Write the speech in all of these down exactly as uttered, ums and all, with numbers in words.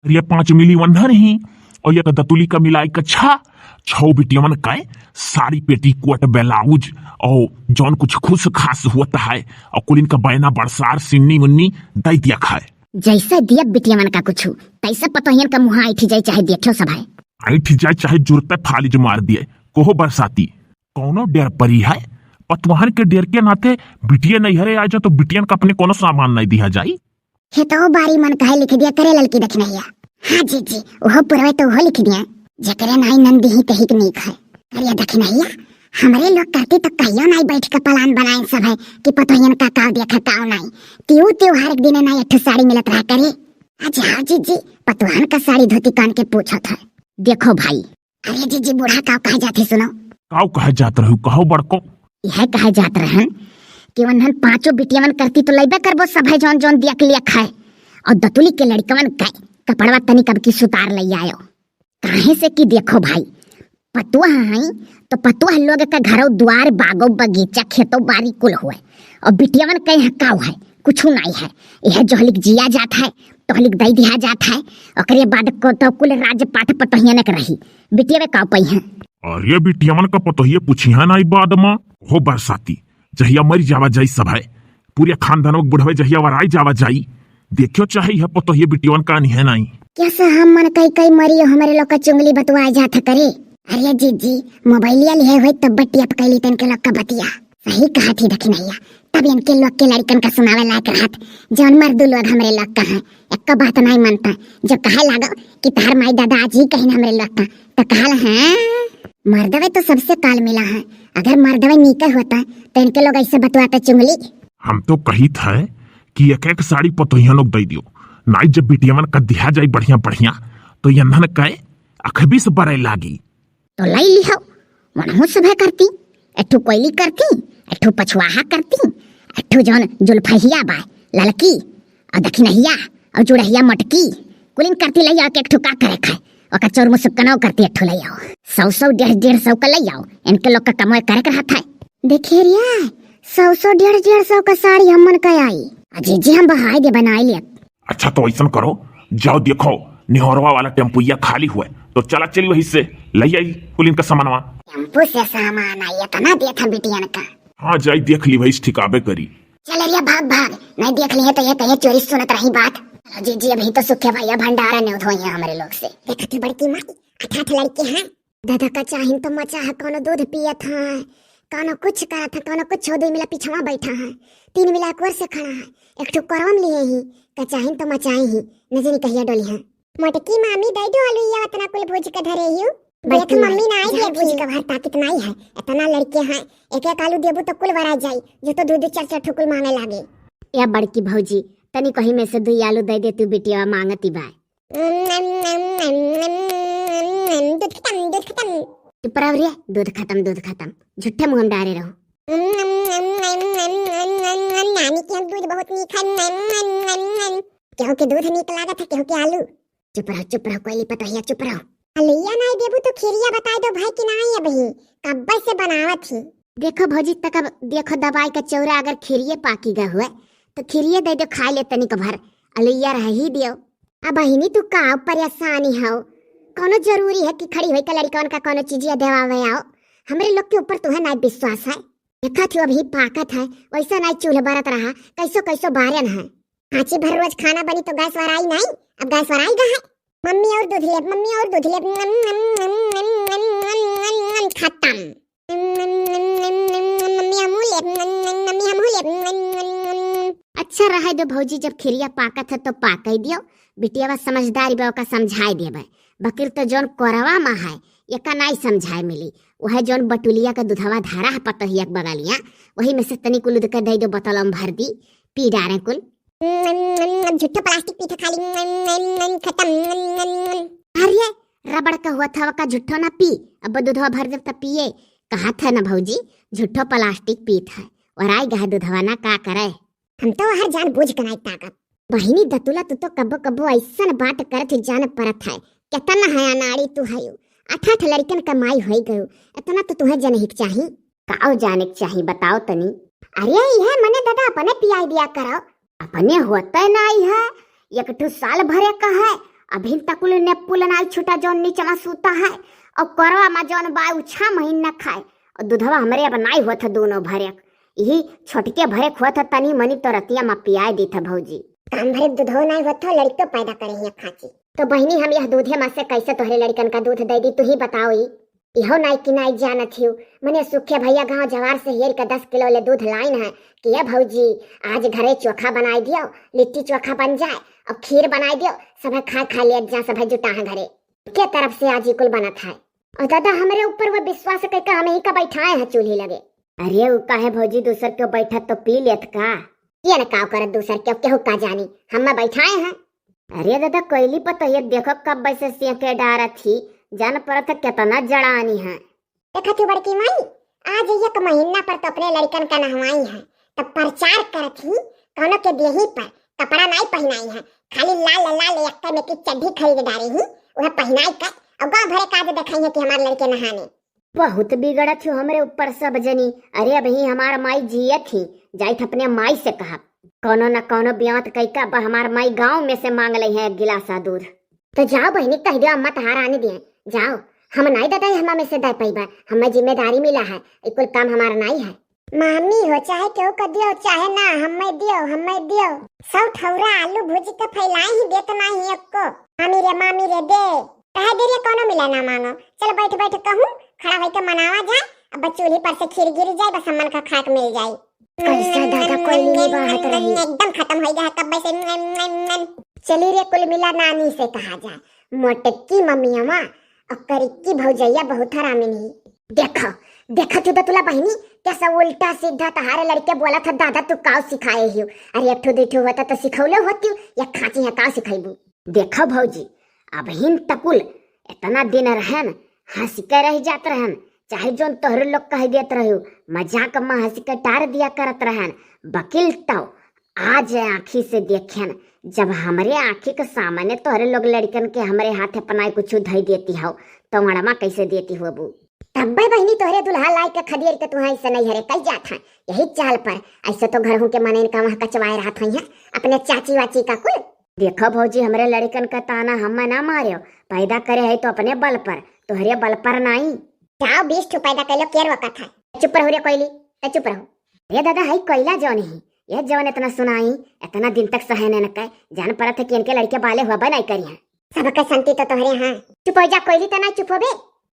अरे, पाँच मिली वन्हन ही, और एक दतुली का मिलाई के छा, छौ बिटियवन का साड़ी, पेटीकोट, ब्लाउज, और जौन कुछ खुस खास होत है, और कुलिन का बैना, बरसार, सिन्नी मुन्नी दइ दिया खाए। जैसे दिया बिटियवन का कुछ, तैसे पतोहियन का मुँह ऐंठ जाए, चाहे देखियो सब है। ऐंठ जाए, चाहे जुरते फालिज मार दिए, कहो बरसाती, कौनो डेर परी है? पतोहन के डेर के नाते बिटिये नैहरे आ जाए तो बिटियन का अपने कौनो सामान नहीं दिया जाई। खेतौ बारी मन कहे लिख दिया करे ललकी दखिनहिया। हाँ जीजी, ओहो पुरवे तो ओहो लिख दिया, जेकरे नाई नंदी ही तहिक नीक है। अरे दखिनहिया, हमरे लोग करती तो कहियो नाई बैठ के प्लान बनाए सब है कि पतोहियन का काव देखे काव नाई। तिउ तिउ हर एक दिन नाई एक ठो साड़ी मिलत रहा करे। अच्छा हाँ जीजी, पतोहन का साड़ी धोती कान के पूछत है। देखो भाई, अरे जीजी, बूढ़ा काव कहे जात है सुनो। काव कहे जात रहू, कहो बड़को। यह कहे जात रहन कि वन्हन पांचों बिटियवन करती तो लइबे करबो सब है जौन जौन दिया के लिया खाए, और दतुली के लड़कवन के कपड़वा तनिक अब की सुतार लइ आयो। काहे से कि देखो भाई, पतोह हैं तो पतोह लोग के घरो दुआर, बागो बगीचा, खेतो बारी कुल हुए, और बिटियवन के यहाँ काव है, कुछ नाई है। यह जोहलिक जिया जात है, तोहलिक दई दिया जात है, ओकरे बाद को तो कुल राजपाट पतोहियन के रही, बिटियवे काव पई हैं। अरे बिटियवन का पतोहिये पूछिया नाई बाद मा, हो बरसाती, जहिया मर जावा जाई सब है, पूरे खानदान में बुढ़वे जहिया वराई जावा जाई, देखियो चाहे यह पतोहिये बिटियवन का निहे नाई। कैसे हम मन कई कई मरियो, हमरे लोग का चुंगली बतुआ जात करे। अरे जीजी, मोबाइलिया लिहे हुए तब बटिया पकैली तन के लोग का बतिया। सही कहा थी दखिनैया, तब इनके लोग के लड़कन का सुनावे लायक रहत, जौन मर्दू लोग हमरे लोग का है, एक बात नहीं मानता। जब कहे लागो कि तहर माई दादा आज ही कहीं हमरे लोग का, तो कहल, "हाँ, मर्दवे तो सबसे काल मिला है, अगर मर्दवे नीके होता तो इनके लोग ऐसे बतवाते चुंगली।" हम तो कहित है कि एक एक साड़ी पतोहिया लोग दे दियो, नाई जब बिटियवन का दिया जाई बढ़िया बढ़िया, तो यन्हन कहे अखबीस बरे लागी। तो लई लिहो, मनहू सुबह करती, एक ठो कोयली करती, एक ठो पछवाहा करती, एक ठो जौन जुल्फहिया बा, ललकी, और दखिनहिया, और जुड़हिया मटकी, कुलिन करती लई आओ के एक ठो का करे खाए, ओकर चौर मुसुक्कनो करती एक ठो लई आओ। सौ सौ, डेढ़ डेढ़ सौ का लई आओ, इनके लोग का कमोए करे के रहत है। देखे रिया, सौ सौ, डेढ़ डेढ़ सौ का साड़ी हमन का आई। अजी जी, हम बहाई दे बनाई ले। अच्छा तो ऐसन करो, जाओ देखो निहोरवा वाला टेम्पुइया खाली हुए, तो चला चली वही से लई आई कुलिन का सामानवा। टेम्पू से सामान आई, इतना देत है बिटियन का। हाँ, जाई देख ली वही ठिकाबे करी। चल रिया भाग भाग, नहीं देख लिए तो ये कहे चोरी सुनत रही बात। चलो जीजी, अभी तो सुखे भैया भंडारा ने उठोई है हमरे लोग से। देखत ही बड़की माई, अठाठ लड़के हैं, दादा का चाहिन तो मचा है, कौनो दूध पियत है, कौनो कुछ करत है, कौनो कुछ हो, दुई मिला पिछवा बैठा है, तीन मिला एक ओर से खड़ा है, एक ठो कोरवा में लिए ही, का चाहिन तो मचाई ही, न जानी कहिया डोली है। मोटकी मामी, दे दो आलू, ये इतना कुल भूज के धरे हियो। देख बड़की मम्मी, माई, ना आई जा है भूज के भरता, कितना ही है, इतना लड़के हैं, एक एक आलू देबू तो कुल वरा जाई, जो तो दो दो चार चार ठो कुल मांगे लागे। या बड़की भौजी, तनी कहीं में से दुई आलू दे दे तू, बिटिया मांगती बा। दूध खत्म, दूध खत्म। चुप रहो रे, दूध खत्म, दूध खत्म, झूठे मुंह में डारे रहो। नानी के दूध बहुत नीक है। केहू के दूध नीक लागत है, केहू के आलू। चुप रहो, चुप रहो, कोयली पतोहिया, चुप रहो। अलैया नाई देबू तो खीरिया बताई दो भाई कि नाई अबही, कब्बे से बनावत ही। देखो भौजी, तक अब देखो दबाई का चौरा, अगर खीरिये पाकी गा हुए तो खीरिये दे दो, खाए ले तनिक भर, अलैया रह ही दियो। अब बहिनी, तू का परेशानी हो? कौनो जरूरी है कि खड़ी होई के लड़कन का कौनो चीजिया देवावे आओ? हमरे लोग के ऊपर तुहे नाई विश्वास है। देखत हो अभी पाकत है, वैसा नाई चूल्ह बरत रहा, कैसो कैसो बारन है। हाची भर रोज खाना बनी तो गैस वराई नाई, अब गैस वराई गा है। मम्मी और दूध लेब, मम्मी और दूध लेब, नम, नम, नम, खत्म। मम्मी हमहू लेब, मम्मी हमहू लेब। अच्छा रहे दो भौजी, जब खीरिया पाकत है तो पाके दियो, बिटियावा समझदारी बा, ओका समझाए देबे। बकिर तो जौन कोरवा मा है, एका नाई समझाए मिली। वह जौन बटुलिया का दुधवा धारा है पतोहिया के बगलिया, वही में से तनी कुल उदके दे दो, बोतल में भर दी, पी डारे कुल। झूठो प्लास्टिक पीत खाली, खत्म। अरे, रबड़ का हुआ था का झूठो ना पी, अब दुधवा भर देब त पिए। कहा था ना भौजी, झूठो प्लास्टिक पीत है, और आई गए दुधवा ना का करे। हम तो हर जान बूझ के नाई ताकत। बहिनी दतुला, तू तो कब्बो कब्बो ऐसन बात करत ही जान परत है, केतना है अनाड़ी तू है। अठाठ लड़कन का माई होई गयो, इतना तो तुहे जनहिक चाही। काव जाने के चाही, बताओ तनी। अरे, यह मने दादा अपने पियाई दिया करो। अपने होते नाई है, एक ठो साल भरे का है, अभिन तक कुल नेपुल नाई छूटा जौन नीचवा सूता है, और करवा मा जौन बा उ छह महीना खाए, और दूधवा हमरे अब नाई होत है दोनों भरेक। यही छोटके भरेक होत है, तनी मनी तो रतिया मा पियाए दीत है भौजी। काम भरे दूधो नाई होत है, लड़को पैदा करे हिया खाची। तो बहिनी, हम यह दूधे मा से कैसे तोहरे लड़कन का दूध दे दी, तू ही बताओ ई। इहो नाई कि नाई जानत हियो, मने सुखे भैया गांव जवार से हेर के दस किलो ले दूध लाइन है कि "ए भौजी, आज घरे चोखा बनाई दियो, लिट्टी चोखा बन जाए और खीर बनाई दियो, सब खाए खाए ले जा, सब जुटा है घरे।" के तरफ से आज ई कुल बनत है। और दादा, हमरे ऊपर वो विश्वास करके हम ही का बैठाए हैं चूल्ही लगे। अरे, उ काहे भौजी, दूसर के बैठत तो पी लेत का? ये न काव करत दूसर के, केहू का जानी, हम बैठाए हैं। अरे दादा, कोयली पर तो ये देखो कब से सेंके डारत ही, जान परत है केतना जड़ानी है। देखत ही बड़की माई, आज एक महीना पर तो अपने लड़कन का नहवाई है, तब प्रचार करत ही, कौनो के देही पर कपड़ा नाई पहनाई है, खाली लाल लाल एक में की चड्ढी खरीद डारी ही, वह पहनाई कर और गाँव भरे काज देखाई है कि हमारे लड़के नहाने। बहुत बिगड़त हो हमरे ऊपर सब जनी। अरे, अबही हमार माई जियत ही, जाइत अपने माई से कहब, कौनो न कौनो ब्यात कई का अब हमार माई गाँव में से मांग लई है एक गिलासा दूध। तो जाओ बहिनी, कह दियो अम्मा तहार आने दिए, जाओ। हम नाई दादा, हमा में से दे पैबा, हमें जिम्मेदारी मिला है, ई कुल काम हमार नाई है। मामी हो, चाहे केहू का दियो, चाहे ना, हमें दियो, हमें दियो। सौ ठौरा आलू भूज के फैलाई ही देत नाही एको। मामी रे, मामी रे, दे। कहे दे रे, कौनो मिला ना मांगो। चल बैठ बैठ कहूँ, खड़ा होके मनावा जाए। अब चूल्ही पर से खीर गिर जाए, बस हमन का खाए के मिल जाए। कैसा दादा कोई नहीं बाहत रही। एकदम खत्म हो गया है कब से। चली रे, कुल मिला नानी से कहा जाए। मोटकी ममियवा और करिकी भौजैया बहुत हरामिन ही। देखो, देखो तू दतुला बहिनी, कैसा उल्टा सीधा तहारे लड़के बोला था, दादा तू काव सिखाए हियो। अरे एक ठो दू ठो होता तो सिखौले होती, या खाची है काव सिखाइबू। देखो भौजी, अबहिन तकुल इतना दिन रहन, हंस के रह जात रहन, चाहे जोन तोहरे लोग कह देत रहो, मजाक में हंस के टार दिया करत रहन, बकिल तो आज आँखी से देखेन, जब हमरे आँखी के सामने तोहरे लोग लड़कन के हमरे हाथ अपनाए कुछ धई देती हो, तो अड़मा कैसे देती हो बू? तब्बे बहिनी तोहरे दुल्हा लाई के खदेड़ के तुहाँ ऐसे नहीं हरे कई जात हैं, यही चाल पर। ऐसे तो घर के मनइन का वहाँ कचवाए रहत हुई हैं, अपने चाची वाची का कुल। देखो भौजी, हमरे लड़कन का ताना हम ना मारे, पैदा करे है तो अपने बल पर, तोहरे बल पर नाई। जाओ, बीस ठो पैदा कर लो, केर वकत है। चुप रहो रे कोयली, ते चुप रहो। रे दादा, हई कोयला जौन ही, ये जौन इतना सुनाई, इतना दिन तक सहे न कहे, जान परत है कि इनके लड़के बाले हुआ बनाई करी हैं। सबके संती तो तोहरे हाँ। चुप हो जा कोयली, तो ना चुप होबे।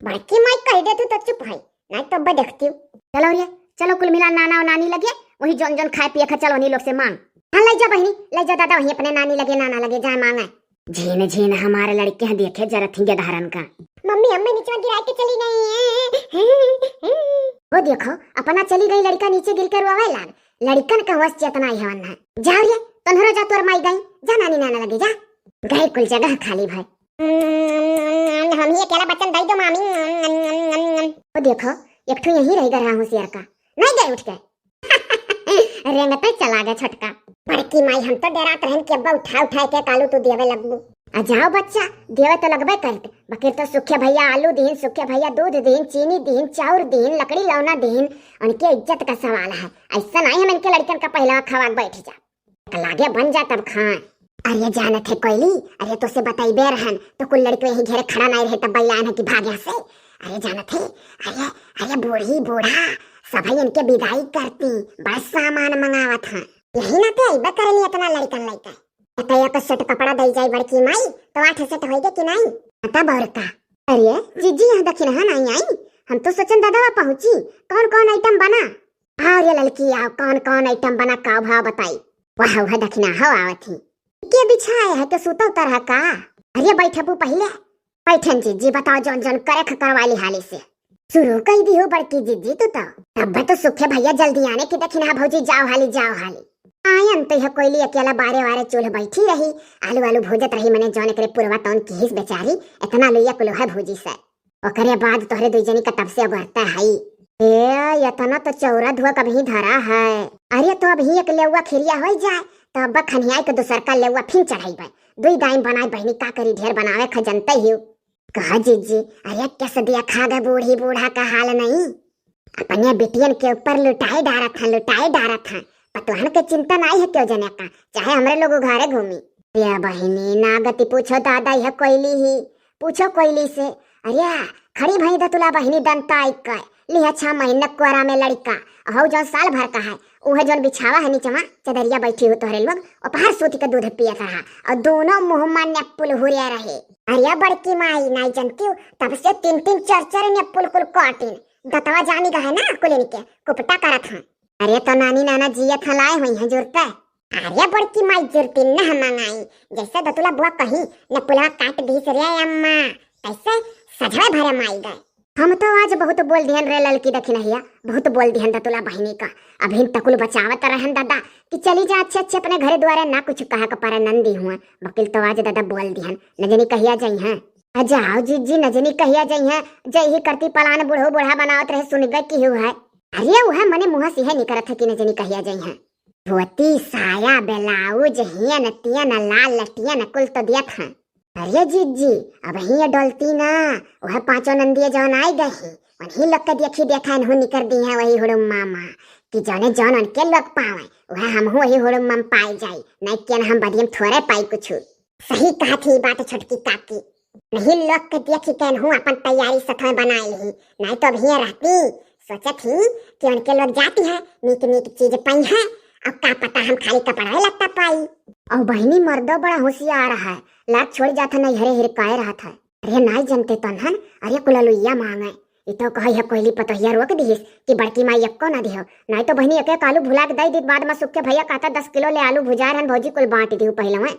बड़की माई कह दे तू तो चुप है, नहीं तो अब्बे देखती हूँ। चलो रे, चलो कुल मिला नाना और नानी लगे, वही जौन जौन खाए पिए खा, चलो उन्हीं लोग से मांग। हाँ, ले जा बहिनी, ले जा दादा, वहीं अपने नानी लगे, नाना लगे, जा मांगे। झीन झीन हमारे लड़के हैं, देखे जरा थी गधारन का। मम्मी, अम्मा नीचे गिरा के चली गई। वो देखो, अपना चली गई लड़का नीचे गिर के रोवे लाग। लड़कन का वश चेतना आई हवन है। जाओ रे, तोहरो जा, तोर माई गई, जा नानी नाना लगे जा। गए कुल जगह खाली भाई। हम ही अकेला बच्चन दई दो मामी। वो देखो, एक ठो यहीं रह गया होशियार का, नहीं गए उठ के। रेंगते चला गया छोटका। बड़की माई, हम तो डरात रहन कि अब्बा उठा उठा के कालू तू देवे लगबू। आ जाओ बच्चा, देवे तो लगबे करत, बकिर तो सुखे भैया आलू दीन, सुखे भैया दूध दीन, चीनी दीन, चाउर दीन, लकड़ी लौना दीन, उनके इज्जत का सवाल है। ऐसा नहीं हम इनके लड़कन का पहला खवा के बैठ जा। लागे बन जा तब खाए। अरे जानत है कोयली, अरे तोसे बताइबे रहन, तो कुल लड़के यही घेरे खड़ा नहीं रहे, तब बइलान है कि भाग यहाँ से। अरे जानत है, अरे, अरे बूढ़ी बूढ़ा, सभई इनके विदाई करती, बड़ा सामान मंगावत हैं। यही नाते अइबे करनी इतना लड़कन लइके। तो एक सेट कपड़ा दई जाई बड़की माई, तो आठ सेट होइगे कि नहीं? पता बौरका। अरे जीजी, यहाँ दखिनहा नहीं आई, हम तो सोचन दादा पहुँची, कौन कौन आइटम बना? आओ रे ललकी, आओ, कौन कौन आइटम बना, का भाव बताई? वाह, वाह, दखिनहा आवत ही। के बिछाए है, के सूता उतर है का? अरे बैठबू पहिले, बैठन जीजी, बताओ, जौन जौन करे ख करवा ली हाली से। शुरू कई दी हो बड़की जीजी तू तो। तब तो सुखे भैया जल्दी आने की दखिनहा भौजी, जाओ हाली, जाओ हाली। आयन तो यह कोयली अकेला बारे वारे चूल्ह बैठी रही, आलू आलू भूजत रही, मने जौन एकरे पुरवा तौन किहिस बेचारी, इतना लुइया कुलुहा भूजी से। ओकरे बाद तोहरे दुई जनी का तब से अगोरता है। ए, इतना तो चौरा धुआ कभी धरा है। अरे तो अभी एक लेउआ खिरिया होई जाए, तो अब खनियाई के दूसर का लेउआ फिन चढ़ाई बे। दुई दाई बनाए बहिनी का करी, ढेर बनावे ख जनते ही। कहा जीजी, अरे कैसे दिया खा गए बूढ़ी बूढ़ा का हाल नहीं। अपने बिटियन के ऊपर लुटाए डारत हैं, लुटाए डारत हैं। पतोहन के चिंता नहीं है क्यों जने का, चाहे हमरे लोग उघारे घूमी। अरे बहिनी, ना गति पूछो दादा, यह कोइली ही, पूछो कोइली से। अरे, खड़ी भई दतुला बहिनी दंता आई का, लिहा छह महीना कुआरा में लड़िका, हौ जौन साल भर का है, उहे जौन बिछावा है नीचवा, चदरिया बैठी हो तोहरे लोग, ओपहर सूत के दूध पियत रहा, और दोनों मुँह मा नेपुल हुरिया रहे। अरे बड़की माई, नाई जनतिउ, तब से तीन तीन चार चार नेपुल कुल काटिन, दतवा जानी गए ना कुलिन के, कुपटा करत हैं। अरे तो नानी नाना जियत हैं, लाए हुई हैं जुरते। अरे बड़की माई, जुरती न मंगाई, जैसे दतुला बुआ कही, नेपुलवा काट दीस रे अम्मा, कैसे सजवे भरे माई गए। हम तो आज बहुत बोल दिहन रे ललकी दखिनहिया, बहुत बोल दिहन दतुला बहिनी का। अभिन तकुल बचावत रहन दादा कि चली जा अच्छे अच्छे अपने घरे द्वारे, ना कुछ कहा के परे नंदी हुआ, बकिल तो आज दादा बोल दिहन, न जनी कहिया जइहैं। आ जाओ जिज्जी, न जनी कहिया जइहैं, जय ही करती पलान बूढ़ो बूढ़ा बनावत रहे, सुनबे की हु है। अरे उहे मने मुँह से है निकरत है कि न जनी कहिया जइहैं। धोती, साया, ब्लाउज, हेन तेन, लाल लटियन, कुल तो दियत हैं। अरे जिज्जी, अबहीं डोलती ना, उहे पाँचों नंदिया जौन आई गई ही, उन्हीं लोग के देखी देखा इनहू निकर दिहैं वही हुड़ुम मामा, कि जौने जौन उनके लोग पावे, उहे हमहू वही हुड़ुम माम पाई जाई, नहीं के हम बदियम थोड़े पाई कुछ। सही कहत ही बात छोटकी काकी, नहीं लोग के देखी के इनहू अपन तैयारी सथवे बनाई ही, नहीं तो अबहीं रहती, सोचत ही कि उनके लोग जाती है, नीक नीक चीज पइहैं, अब का पता हम खाली कपड़ा लत्ता पाई। और बहिनी मर्दो बड़ा होशियार है, लात छोड़ जात है, नैहरे हिरकाए रहत है। अरे नाई जनते तनहन, अरे कुललुइया मांगे। ई तो कहे है कोइली पतोहिया रोक दिहिस कि बड़की माई एक्को ना दिहो, नाई तो बहिनी एके आलू भुला के दई दीत, बाद मा सुखे भैया कहता दस किलो ले आलू भुजाए रहन भौजी कुल बांट दिहु पहिले में।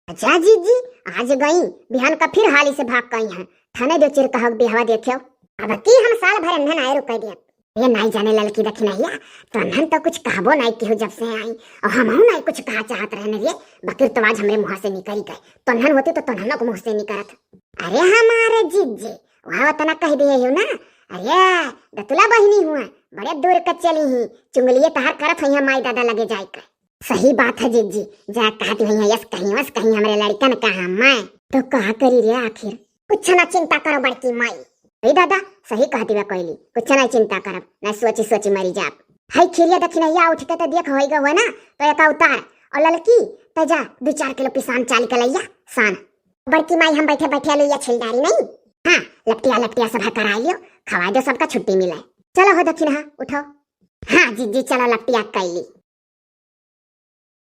अच्छा जिज्जी, आज गई, बिहान का फिर हाली से भाग गई हैं। थाने दो चिरकहक बिहवा देख्यो। अब की हम साल भर इन्हन आए रुके दिया। ये नाई जाने ललकी दखिनहिया, तन्हन तो कुछ कहबो नाई किहु जब से आई, और हमहू नाई कुछ कहा चाहत रहन रे, बकिर तो आज हमरे मुँह से निकल गए, तन्हन होती तो तन्हनों के मुँह से निकरत। अरे हमारे जिज्जी, वह उतना कह दिए हो ना, अरे दतुला बहिनी हुआ, बड़े दूर का चली ही, चुंगलिए तहार करत हुई है माई दादा लगे जाए के। सही बात है जिज्जी, जा कहती हुई है यस कहीं वस कहीं हमरे लड़कन का हम मैं। तो का करी रे आखिर? कुछ ना चिंता करो बड़की माई। ए दादा, सही कहती बा कोइली, कुछ ना चिंता करब, ना सोची सोची मरी जाब। हई खीरिया दखिनहिया उठ के तो देख होई गए हुए ना, तो एका उतार, और ललकी, तो जा दो चार किलो पिसान चाल के लैया, सान। बड़की माई हम बैठे बैठे लुइया छिलडारी नहीं। हाँ, लपटिया लपटिया सब करा लियो, खवा दो सबका छुट्टी मिले। चलो हो दखिनहा, उठो। हाँ जिज्जी, चलो लपटिया कैली।